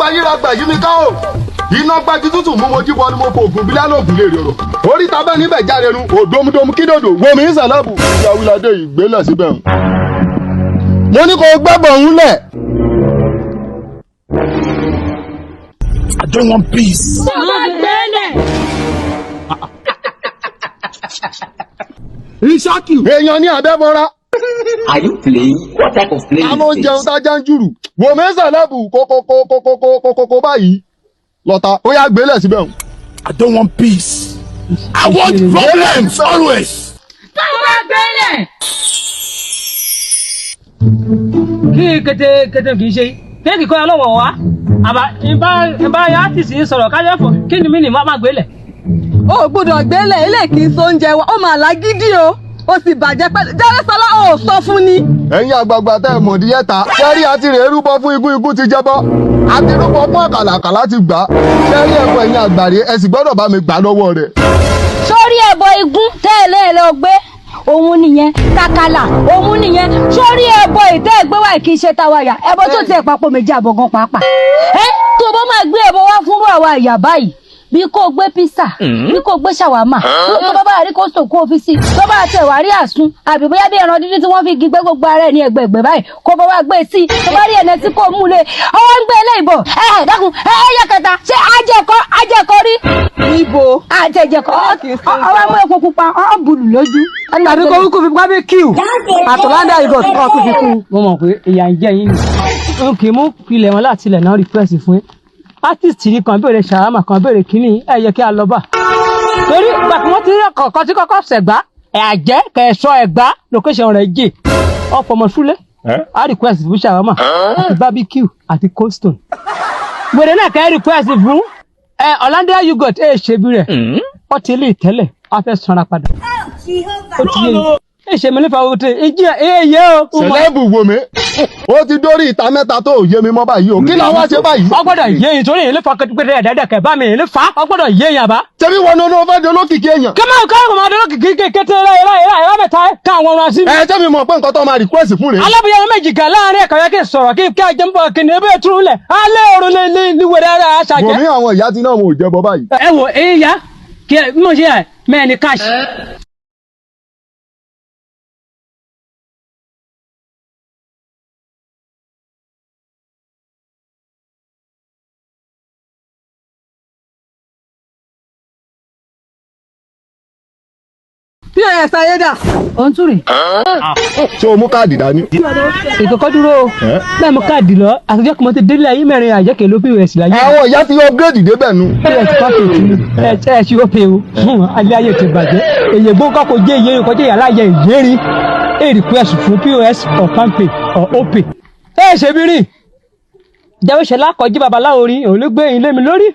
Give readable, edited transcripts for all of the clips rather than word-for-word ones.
Ayíragbà yí mi ká o. Iná gbájú tútù mú mojú bọ ni mo fò ògùn bílẹ̀ lóògùn lè rọrọ̀. Oríta bẹ́ẹ̀ níbẹ̀ jáde nu òdòmúdòmú kídòdò wo mi ń sàlábù. Ìyá Wíládé ìgbélẹ̀ síbẹ̀ ń. Mo ní kó o gbẹ́bọ̀ ń lẹ̀. I don't want peace. Tó bá gbélé. Èèyàn ní abẹ́bọ́ra. Are you playing? What type of play Ta ló is ń jẹun this? tájá ń jùrù? Wò mí sàlábù kókókókókókókó báyìí. Lọ́ta ó yá gbélẹ̀ síbẹ̀ ń. I don't want peace. I want problems always. Tó bá gbélé. Kí kété kété kì í ṣe kéèkì kọ́ ọlọ́wọ̀ wá àbá ìbá ìbá artist yìí sọ̀rọ̀ kájọ́ fún kí ni mí ni má gbélé. O ò gbọ́dọ̀ gbélé, ilé kì í sóúnjẹ wa, ó máa lágídí o, ó sì bàjẹ́ pẹ̀lú Jẹ́rẹ́sọ́lá ò sọ fún ni. Ẹ̀yin àgbààgbà tẹ́ ẹ̀ mọ̀dí yẹ́ta, ṣẹ́rí àti rèé rúbọ fún igún, igún ti jẹ́bọ́, àti rúbọ fún àkàlà, àkàlà ti gbà á. Ṣẹ́rí ẹ̀kọ́ ẹ̀yin àgbàre, ẹ sì gbọ́dọ̀ bá mi gbà á lọ́wọ́ rẹ̀. Sórí ẹbọ igún tẹ́lẹ̀ ẹ lọ gbé òun nìyẹn, takala òun nìyẹn. Sórí ẹbọ ìtẹ́ ẹgbẹ́ wa kì í ṣe tàwa yà, ẹbọ tó tiẹ̀ papọ̀ méjì àbọ̀gán pàápàá. Ẹ tó bá máa gbé ẹbọ wá fúnrú àwa ìyá báyìí, bí kò gbé písà, bí kò gbé ṣàwámà, tó bá bá rí kóstò kó fi sí, tó bá tẹ̀ wá rí àsun àbí bóyá bí ẹran dídí tí wọ́n fi igi gbé gbogbo ara ẹ̀ ní ẹgbẹ̀gbẹ̀ báyìí, kó bá wá gbé sí i, tó bá rí ẹ̀nà tí kò mú lé ọwọ́ ń gbé eléyìí bọ̀. Ẹ ẹ dákun, ẹ ẹ yẹ kẹta ṣé ajẹkọ ajẹkọ rí Níbo? Àjẹjẹkọ ọwọ́ mú epo pupa ọ̀ bùlù lójú. Tàbí kó kúkú fi barbecue àtọ̀láńdà yogurt kọ́ kó fi kún. Mo mọ̀ pé ìyà ń jẹ yín ni n kì í mú ilẹ̀ wọn láti ilẹ̀ náà request fún yín. Artist yìí kan béèrè ṣàrámà kan, béèrè kínní, ẹ yẹ kí a lọ bá torí ìgbà tí wọ́n ti rí ọkọ̀ tí kọ́kọ́ ṣẹ̀gbá ẹ̀ àjẹ́ kẹ̀sọ́ ẹ̀gbá location rẹ̀ jì ọ̀pọ̀ ọmọ súlẹ̀ á request fún ṣàrámà àti barbecue àti cold stone. Gbèrè náà kẹ́ request fún ẹ Hollandia yogurt, ẹ ṣe bí rẹ̀ ọ ti lè tẹ́lẹ̀ a fẹ́ sanra padà. Ó ti yé yín, ẹ ṣe mi nífa owó tẹ ẹ jí ẹ yẹ o. Sẹ̀lẹ́bù wò mí, ó ti dórí ìta mẹ́ta tó ò yé mi mọ́ báyìí o. Kí la wá ṣe báyìí? Ọ gbọ́dọ̀ yé yín torí èyí lè fa pété ẹ̀dẹ́dẹ̀ kẹ̀ bá mi èyí lè fa ọ gbọ́dọ̀ yé yín àbá. Ṣebí wọn ní olóò fẹ́ di olókìkí èèyàn. Kí máa kọ́ ọmọdé lókìkí kété rẹ̀ rẹ̀ rẹ̀ rẹ̀ mẹ́ta ká àwọn ọmọ sí mi. Ẹ ṣé mi mọ̀ pé nǹkan tó máa request fún rèé. Alábìyẹn méjì kan láàrin ẹ̀kọ́ yẹ kí n sọ̀rọ̀ kí ajẹ́ ń bọ̀ kí ni ebe tún lẹ̀ alẹ́ òrùn lè ní ní wẹ̀rẹ̀ ara Wò aṣàjẹ́. mí, àwọn ìyá tí náà wọn ò jẹbọ báyìí. Ẹ wò eyín ya kí ẹ bí mo ṣe yà mẹ́rin cash. Pos ayédà. Òun tún rè. Ṣé o mú káàdì dání? Ìkọ̀kọ́ dúró o, bẹ́ẹ̀ mo káàdì lọ àtijọ́ kí mo ti délé ayé mẹ́rin àjẹkẹ́ ló pos láyé. Àwọn ìyá ti upgrade débẹ̀ nu. Pos kọ́kì tì mí ẹ ẹ ṣe ó pe o alẹ́ ayé ti bàjẹ́ èyí gbó kọ́ kò jẹ́ ìyérin kọjá ìyá láyé ìyérin ẹ request fún pos or palmpay or opay. Ẹ ṣe bí rìn jẹ́wọ́ ṣe lákọ̀ọ́jí babaláwo rí òun ló gbé ilé mi lórí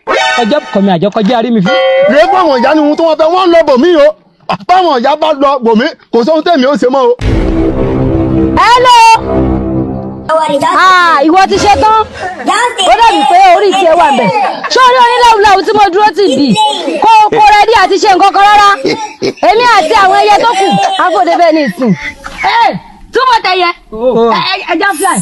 ọjọ́ kọ̀mí àjọkọjá rí mi fún. Rèé fún àwọn ìyá ni ohun tí wọ́n fẹ́, wọ́n lọ bò mí o. Báwọn ìyá bá lọ bò mí, kò sóhun tèmi ó ṣe mọ́ o. Hello. Ah, ìwọ ti ṣe tán, ó dàbí pé orí tiẹ̀ wà bẹ̀ sórí oníláwùláwù tí mo dúró tì bì kó kó rẹ́dí àti ṣe nǹkan kan rárá. Èmi àti àwọn ẹyẹ tó kù àfòdé bẹ́ẹ̀ ní ìsìn. Ẹ túbọ̀ tẹ̀yẹ ẹja fly.